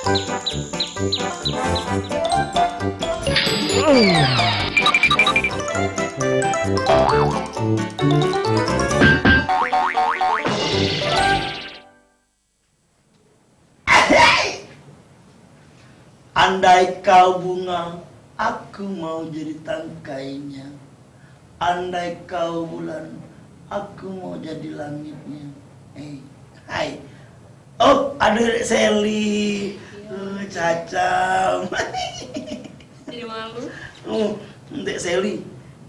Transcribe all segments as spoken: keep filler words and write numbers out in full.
Andai kau bunga, aku mau jadi tangkainya. Andai kau bulan, aku mau jadi langitnya. Eh, hai. Oh, aduh, Dek Sally. Iya. Eh, cacam. Jadi malu. Oh, Dek Sally.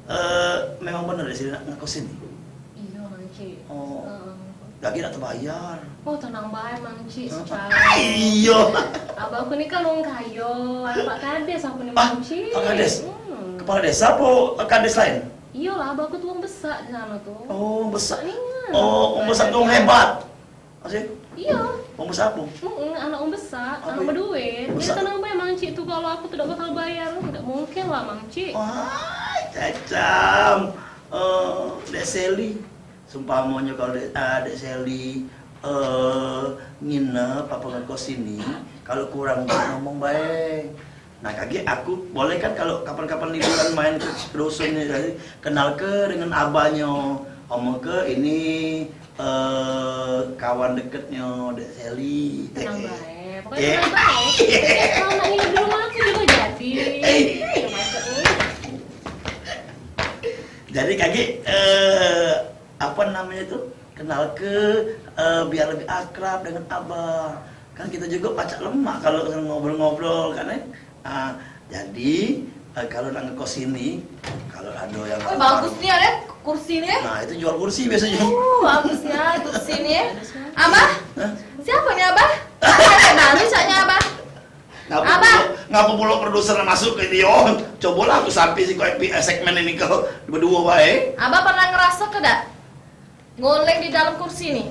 Eh, memang bener Dek Sally nak ngekos sini? Iya, Mang Cik. Oh. Heeh. Lagi nak terbayar. Oh, tenang bae, Mang Cik, secara. Iyo. Abah aku ni kan wong kayo, anak Pak Kades aku ni, Mang Cik. Ah, Pak Kades? Hmm. Kepala desa apa Kades lain? Iyolah, abah aku tu wong besak di sana tu. Oh, wong besak. Ingat. Oh, wong besak tu wong hebat. Masih? Iya. Wong besak apa? Heeh, anak wong besak, anak beduit. Jadi tenang bae, Mang Cik tu, kalau aku tu dak bakal bayar, dak mungkin lah, Mang Cik. Wah, cacam. Eh, Dek Sally. Seumpamonyo kalau Dek, ah, Dek Sally, eh, nginep apa ngekos sini, kalau kurang duit ngomong bae. Nah, kagek aku boleh kan kalau kapan-kapan liburan main ke dusun ni, kenal ke dengan abahnyo, omong ke ini, eh, kawan deketnyo Dek Sally. Tenang bae. Pokoknya tenang bae. Kalau nak nginep di rumah aku juga jadi. Eh. Ya, masuk ni. Jadi kagek, eh, apa namanya tu, kenal ke, eh, biar lebih akrab dengan abah. Kan kita juga pacak lemak kalau ngobrol-ngobrol kan, eh. Ah, jadi, eh, kalau nak ngekos sini, kalau ada yang Oh, bagus ni ada kursi ni. Nah, itu jual kursi biasanya. Oh, bagus ya kursi ni. Abah? Hah? Siapa ni abah? Ada baru caknya abah. Ngapa Abah! Pulo, ngapa pulo produser masuk ke dia? Cobalah aku sampai si kau epi-, eh, segmen ini kau berdua bae. Abah pernah ngerasa ke dak? Ngoleng di dalam kursi ni.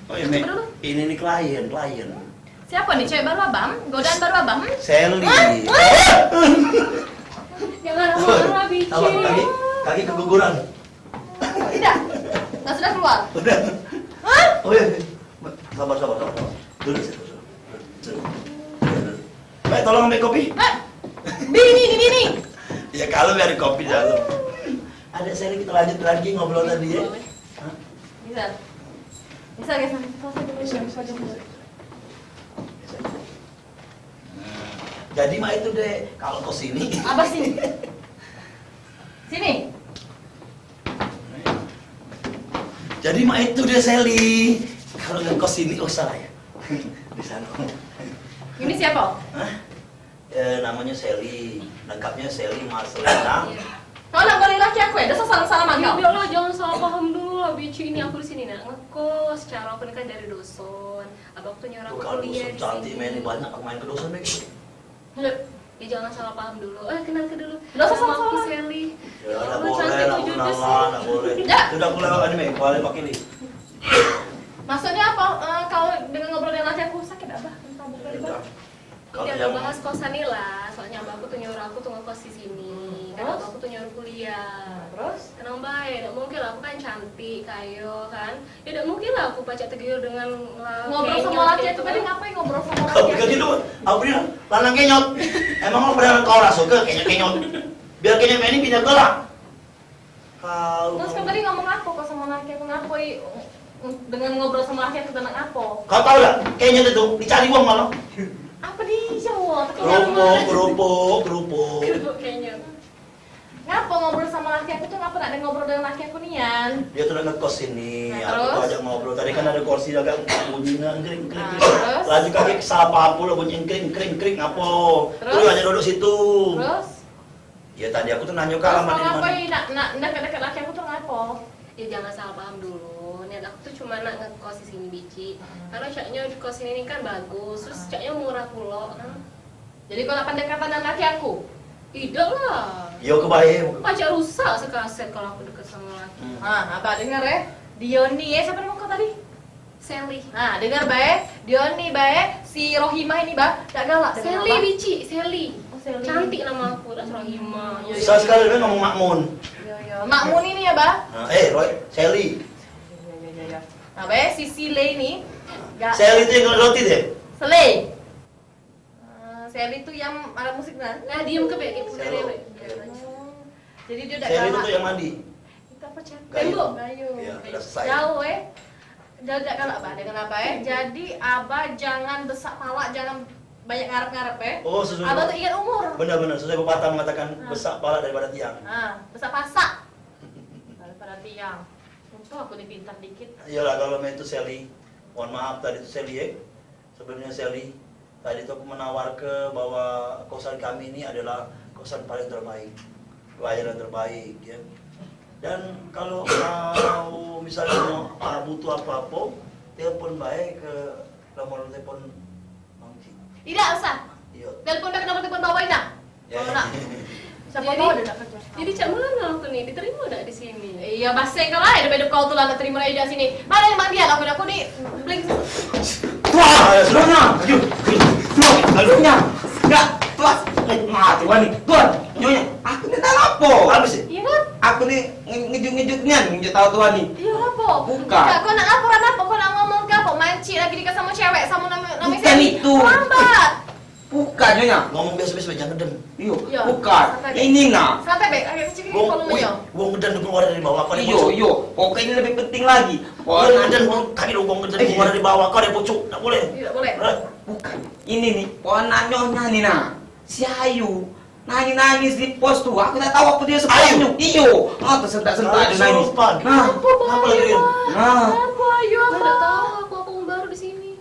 Oh, ini, oh, ini, ini klien, klien. Siapa ni cewek baru abah? Hmm? Godaan baru abah? Hmm? Sally. Hah? Hah? Jangan marah-marah, Bici. Sabar, kaki, kaki keguguran. Tidak. Nah, sudah keluar. Udah. Hah? Oh iya, iya. Sabar, sabar, sabar, sabar. Duduk situ, duduk. Duduk. Duduk. Baik, tolong ambil kopi. Hah? Bini, bini, bini. Ya, kalau biar kopi dulu. Ada seri kita lanjut lagi ngobrol tadi ya. Hah? Bisa. Bisa, guys. Bisa, bisa, bisa. Nah, jadi mak itu deh, kalau ke sini. Apa sih? Sini. Jadi mak itu dia Sally. Kalau ngekos sini, oh, salah ya. Di sana. Ini siapa? Hah? Eh, namanya Sally. Lengkapnya Sally Marcelina. Iya. Kau nak ngoleh laki aku ya? Dah salah-salah mangkau. Udah lah, jangan salah paham dulu lah, Bici. Ini aku di sini nak ngekos. Secara aku ni kan dari dusun. Abang tuh nyuruh aku kuliah di sini. Kalau dusun cantik, main banyak, aku main ke dusun deh. Loh, ya jangan salah paham dulu. Eh, kenal ke dulu. Nggak usah. Nama aku salah-salah. Sally. Ya, ya Allah, boleh, cantik lah, tujuh belas kenalan, sih. Nggak boleh. Nggak. Sudah, aku lewat ini, balik pakai ni. Maksudnya apa? Eh, kalau dengan ngobrol dengan laki aku sakit apa? Entah, bukan. Ya udah. Ini kalau udah yang bahas kosan nih lah. Soalnya abang aku tuh nyuruh aku tuh ngekos di sini. Karena abang aku tuh nyuruh kuliah. Nah, terus? Tenang bae, nggak mungkin lah. Aku kan cantik, kayo kan. Ya, dak mungkin lah aku pacak tegiur dengan la-, ngobrol sama laki aku tadi. Ngapain ngobrol sama laki aku? Kau pikir dulu, aku bilang, lanang kenyot. Emang kau pernah kau rasa ke kenyot-kenyot? Biar kenyot kayak ini pindah ke lah. Kau. Terus kau tadi ngomong apa kau sama laki aku? Ngapa i-, dengan ngobrol sama laki aku tentang apa? Kau tahu dak, kenyot itu dicari uang malah. Apa dia uang? Kerupuk, kerupuk, kerupuk. Kerupuk kenyot. Ngapa ngobrol sama laki aku tuh, ngapa nak ada ngobrol dengan laki aku nian? Dia tuh nak ngekos sini, nah, aku tuh terus? Ajak ngobrol. Tadi kan ada kursi agak bunyi ngkring, kring, kring. Nah, terus? Laju kaki salah paham pula bunyi kring, kring, kring, apa? Terus? Terus ajak duduk situ. Terus? Ya tadi aku tuh nanya ke alamat di mana. Terus ngapa nak, nak dekat-dekat laki aku tuh ngapa? Ya jangan salah paham dulu. Niat aku tuh cuma nak ngekos di sini, Bici. Hmm. Karena caknya di kos ini kan bagus, terus caknya murah pula, kan. Jadi kau nak pendekatan dengan laki aku? Idak lah. Yo, kebaik. Pacak rusak sekaset kalau aku deket sama laki. Hmm. Ha, abah dengar eh. Dia ni eh, siapa nama kau tadi? Sally. Ha, dengar bae. Dia ni bae, si Rohimah ini bah, tak galak dengan abah. Sally, Bici, Sally. Oh, Sally. Cantik nama aku, dah Rohimah. Yo, yo. Susah sekali dia ngomong Makmun. Yo, yo. Makmun ini ya, bah? Ha, eh, Roy, Sally. Yo, yo, yo, yo. Nah, bae, si Sile ini. Sally itu yang kena roti deh. Sally. Sally tu yang alat musik kan? Nah, diem ke, Bek? Kayak Sally. Sally. Oh. Jadi dia dak galak. Sally tu yang mandi. Itu apa, Cak? Gayung. Tembok. Gayung. Iya, udah selesai. Jauh, eh. Dia dak galak, Bah, dengan Abah, eh. Jadi, Abah jangan besak palak, jangan banyak ngarep-ngarep, eh. Oh, sesuai. Abah tu ingat umur. Benar-benar, sesuai pepatah mengatakan, "Besak palak daripada tiang." Ah, besak pasak daripada tiang. Untung aku ni pintar dikit. Iyalah, kalau main tu Sally. Mohon maaf tadi tu Sally, eh. Sebelumnya Sally, tadi tu aku menawarke bahwa kosan kami ni adalah kosan paling terbaik, pelayanan terbaik, ya. Dan kalau kau misalnya mau, ah, butuh apa-apa, telepon bae ke nomor telepon Mang Cik. Idak usah. Iya. Telepon dah ke nomor telepon bawah ini dah. Ya, ya. Siapa tahu ada nak kerja. Jadi, cak mana aku ni? Diterima dak di sini? Iya, baseng kau lah. Hidup-hidup kau tu lah nak terima lagi di sini. Mana yang manggil aku? Aku ni bling. Tuan, sebenarnya. Aduh. Tuan, sebenarnya. Enggak, Tuan. Eh, mati Tuan ni. Tuan, nyonya. Aku ni tak lapor. Apa sih? Iya, kan? Aku ni nge-, ngejut-ngejut nian, ngejut tahu Tuan ni. Iya, lapor. Bukan. Enggak, kau nak laporan apa? Kau nak ngomong ke apa? Mancik lagi nikah sama cewek, sama nama, nama Bukan itu. Lambat. Bukan, Nyonya. Ngomong biasa-biasa, jangan ngeden. Iyo, bukan. Santai, Bek. Ini, nah. Santai, Bek. Agak kecil gini volumenya. Wong ngeden keluar dari bawah, kau ada pucuk. Iyo, iyo. Pokoknya ini lebih penting lagi. Wong ngeden, kami wong ngeden keluar dari bawah, kau ada pucuk. Tak boleh. Tidak boleh. Bukan. Ini nih, ponakan Nyonya nih, nah. Si Ayu. Nangis-nangis di pos tu. Aku tak tahu apa dia sebabnya. Iyo. Ah, tersentak-sentak dia nangis. Nah. Apa lagi dia? Nah. Apa Ayu? Aku tak tahu. Aku, aku baru di sini.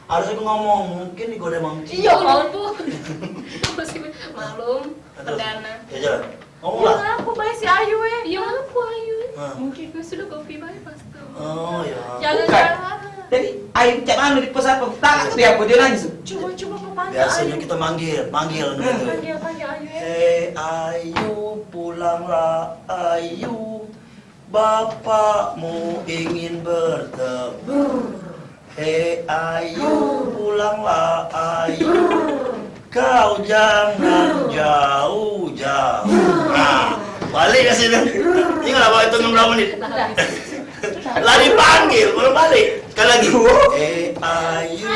Harus aku ngomong, mungkin digoda Mang Cik. Iya, ampun. Maklum, perdana. Ya, jalan. Ngomong lah. Iya, aku bae si Ayu, eh. Iya, aku Ayu. Hah. Mungkin kau sudah kopi bae, pas tu. Oh, ya. Jangan, bukan. Jangan. Jadi, Ayu cak mana di pos apa? Tak, dia apa dia nangis? Coba, coba kau panggil Ayu. Biasanya kita manggil, manggil gitu. Panggil, panggil Ayu, eh. Hei, Ayu, pulanglah, Ayu. Bapakmu ingin bertemu. Hei Ayu, pulanglah Ayu. Kau jangan jauh-jauh. Nah, balik ke sini. Ingat apa itu enam belas menit? Lah dipanggil, belum balik. Sekali lagi. Hei Ayu.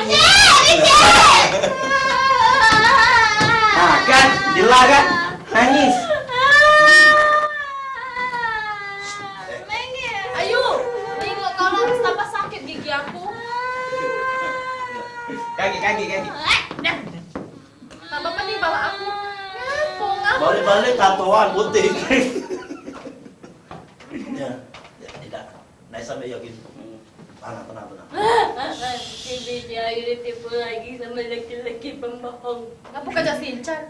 Nah, kan? Jelas kan? Nangis. Ayu, tengok kau nangis tambah sakit gigi aku. Kaki, kaki, kaki. Tambah pedih pala aku. Ngapo, ngapo? Balik-balik tatoan putih. Ya, ya, tidak. Naik sampai yakin. Tenang, tenang, tenang. Bibi Ayu ditipu lagi sama laki-laki pembohong. Apa kau cak sinchan?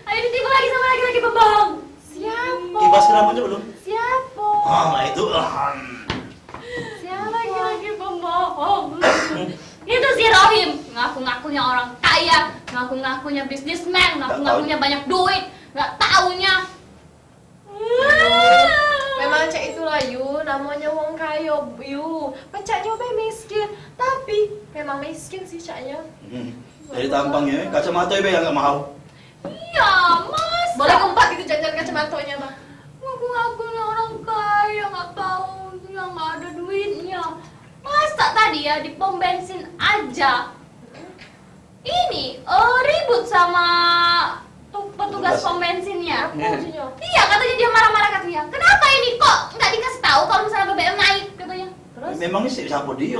Ayu ditipu lagi sama laki-laki pembohong. Siapa? Kibas kenapa tu belum? Siapa? Ah, itu, ah. Siapa? Laki-laki pembohong. Itu si Rohim, ngaku-ngakunya orang kaya, ngaku-ngakunya businessman, ngaku-ngakunya banyak duit, nggak taunya. Memang cak itulah, Yu, namanya wong kayo, Yu. Pecaknyo be miskin, tapi memang miskin sih caknya. Hmm. Dari tampangnya, kacamata be yang nggak mau. Iya, masa? Boleh keempat gitu jangan kacamatonya, Bang. Ngaku-ngaku orang kaya, nggak taunya, nggak ada duitnya. Masa tadi ya di pom bensin aja. Ini, eh, ribut sama tu-, petugas pom bensinnya. Apa artinya? Iya, katanya dia marah-marah katanya. "Kenapa ini kok nggak dikasih tahu kalau misalnya B B M naik?" katanya. Terus? Memangnya si-, siapa dia?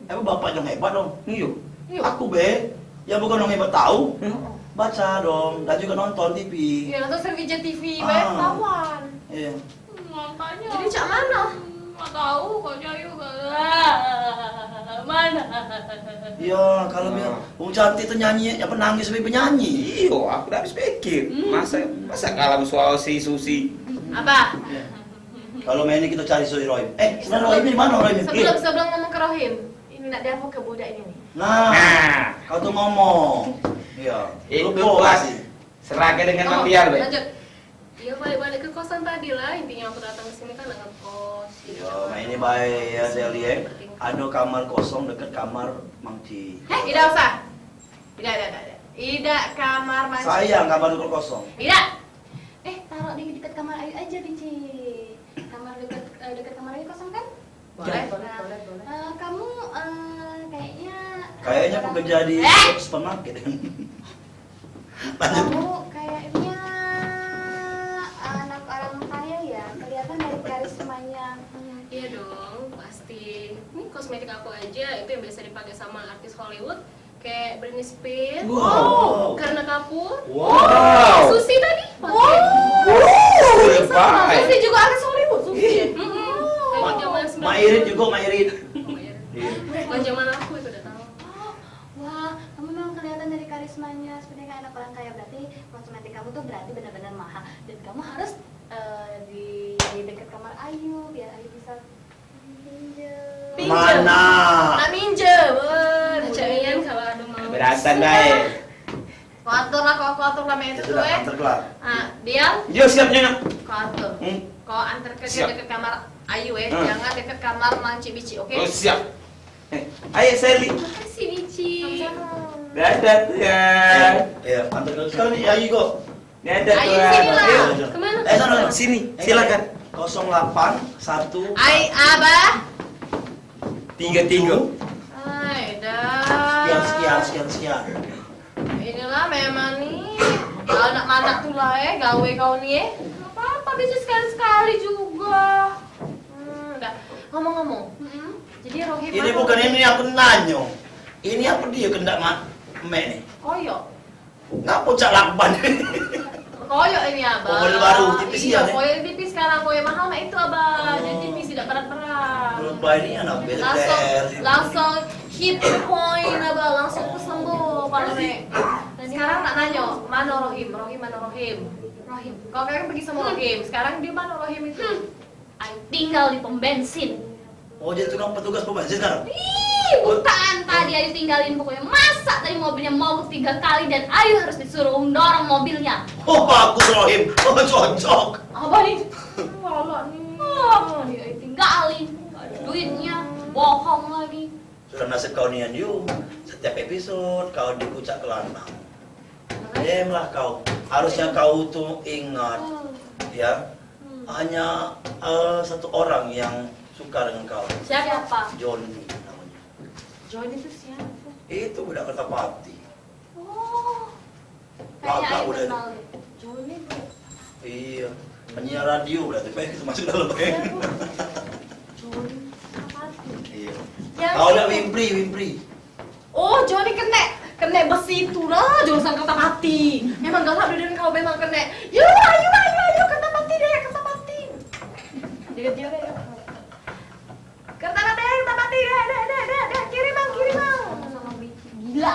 Emang bapak yang hebat dong? Iyo. Iyo. Aku be, yang bukan orang hebat tahu. Hmm. Baca dong, dan juga nonton T V. Iya, nonton Sriwijaya T V, be, kawan. Iya. Makanya. Jadi cak mana? Nggak tahu, kok Jayu gak. Mana? Ya, kalau biar wong cantik tu nyanyi, apa nangis sampai bernyanyi. Iyo, aku dah habis pikir. Hmm. Masa, masa kalah sama si Susi. Apa? Ya. Kalau main ni kita cari si Rohim. Eh, sebenarnya Rohim ni mana Rohim ni? Sebelum, sebelum ngomong ke Rohim, ini nak diapo ke budak ini ni? Nah, kau tu ngomong. Iya. Ikut lupa puas. Sih. Serahke dengan Mang Tiar, be. Lanjut. Iya, balik-balik ke kosan tadi lah. Intinya aku datang ke sini kan nak ngekos. Iya, main ni bae ya, Sally, eh. Ada kamar kosong deket kamar Mang Ci. Eh, tidak usah. Tidak, tidak, tidak, tidak. Tidak kamar Mang Ci. Sayang kamar itu kosong. Tidak. Eh, taruh di dekat kamar Ayu aja, Binci. Kamar dekat, eh, dekat kamar Ayu kosong kan? Boleh, boleh, boleh, boleh. Eh, kamu, eh, kayaknya, eh, kayaknya pekerja di supermarket. Lanjut. Kamu kayaknya anak orang kaya ya, kelihatan dari karismanya. Iya dong, pasti. Ini kosmetik aku aja, itu yang biasa dipakai sama artis Hollywood, kayak Britney Spears, Wow. Kareena Kapoor, Wow. Susi tadi, pakai. Wow. Susi sama. Lebay. Susi juga artis Hollywood, Susi. Ih. Mm-mm. Kayak zaman sembilan puluh. Mak Irit juga, Mak Irit. Mak Irit. Iya. Bukan zaman aku itu udah tahu. Wah, kamu memang kelihatan dari karismanya, seperti kayak anak orang kaya. Berarti kosmetik kamu tuh berarti benar-benar mahal. Dan kamu harus, eh, di dekat kamar Ayu, biar Ayu bisa pinjam. Mana? Nak minjem. Wah, nak cak Ian kalau ada mau. Beratan bae. Kau atur lah, kau, kau atur lah, main Ya itu sudah, eh. Antar keluar. Ah, dia. Dia siapnya, nak. Kau atur. Hmm. Kau antar ke Siap. Dekat kamar Ayu eh. Hmm. Jangan dekat kamar Mang Cik Bicik, oke? Oh, siap. Eh, ayo, Sally. Makasih, Mici. Dadah, ya. Iya, iya, antar dulu. Sekarang ni, ayo, kok. Dadah, Ayo, Tuan. Sini lah. Iya, iya. Kemana? Eh, sana, sana. Sini, Eh, silakan. Kosong delapan satu. Ai, Abah. Tiga tiga. Ai, dah. Sekian, sekian, sekian, sekian. Inilah memang ni. Anak-anak tu lah, eh, gawe kau ni, eh. Apa-apa, bisa sekali-sekali juga. Hmm, dah. Ngomong-ngomong. Mm-mm. Jadi Rohim Ini anu bukan ini aku nanyo. Ini apa dia kendak mak mek ni? Koyok. Ngapa cak lakban? Koyok ini, Abah. Oh, model baru, tipis Iya, ya, nih? Koyok tipis sekarang, koyok mahal mak itu, Abah. Jadi Oh. Tipis, tidak berat-berat. Berubah ini anak Langsung, beler. Langsung hit the point, Abah. Langsung ke sembuh, Pak Nek. Sekarang tak nanyo, mana Rohim? Rohim mana Rohim? Rohim. Kau kan pergi sama Rohim. Sekarang dia mana Rohim itu? Hmm. Ayu tinggal di pom bensin. Oh, jadi tukang petugas pom bensin sekarang? Ih, bukan tadi Ayu tinggalin pokoknya. Masak tadi mobilnya mogok tiga kali dan Ayu harus disuruh dorong mobilnya. Oh, bagus, Rohim. Oh, cocok. Apa nih? Galak nih. Oh, dia Ayu tinggalin. Gak ada duitnya. Bohong lagi. Sudah nasib kau nian, Yu. Setiap episode kau dipucak ke lanang. Dem lah kau. Harusnya kau tu ingat, ya. Hanya eh, satu orang yang suka dengan kau. Siapa? Johnny namanya. Johnny itu siapa? Itu budak Kertapati. Oh. Kayaknya Lagak Ayu udah. Kenal deh. Johnny itu. Iya. Penyiar radio berarti, Pak, itu masuk dalam, Pak. Iya, Bu. Johnny Kertapati. Iya. Yang Kau ada itu. Wimpri, Wimpri. Oh, Johnny kene, kene besi itulah, jurusan Kertapati. Memang galak badan kau memang kene. Yo, ayo, ayo, ayo, Kertapati deh, Kertapati. Dia, dia, dia. Kertapati, Kertapati, deh, deh, deh, deh, deh. Kiri, Bang, kiri, Bang. Sama-sama bici. Gila.